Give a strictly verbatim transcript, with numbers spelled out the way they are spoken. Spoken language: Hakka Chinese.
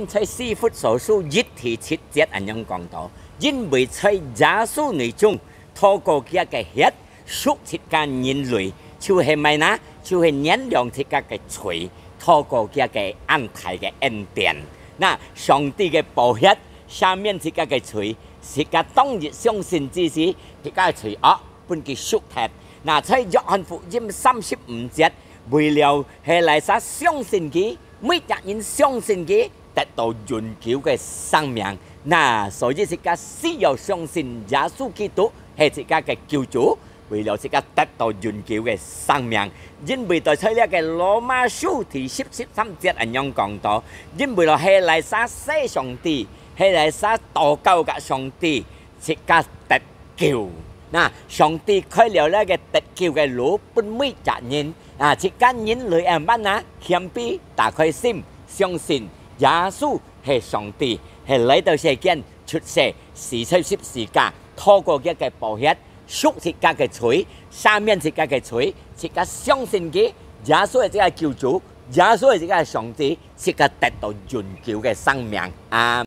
在以弗所書一第七節恁樣講到：因為在耶穌內中，透過佢个血，贖自家人類，就係麼呢？就係原諒自家个罪，透過佢个恁大个恩典。那上帝个寶血赦免自家个罪，自家當日相信之時，自家个罪惡分佢贖忒。那在約翰福音三十五節，為了係哪儕相信佢，每隻人相信佢，得到永久个生命。那所以自家需要相信耶穌基督係自家个救主，為了自家得到永久个生命。因為在在這个羅馬書第十、十三節恁樣講到：因為了係哪儕事上帝，係哪儕禱告个上帝，自家得救。那上帝開了這个得救个路分每隻人。啊，自家人類愛麼呢？謙卑，打開心，相信耶穌係上帝，係來到世間出世，死在十字架，透過佢个寶血，贖自家个罪，赦免自家个罪，自家相信佢，耶穌係自家救主，耶穌係自家上帝，自家得到永久个生命。阿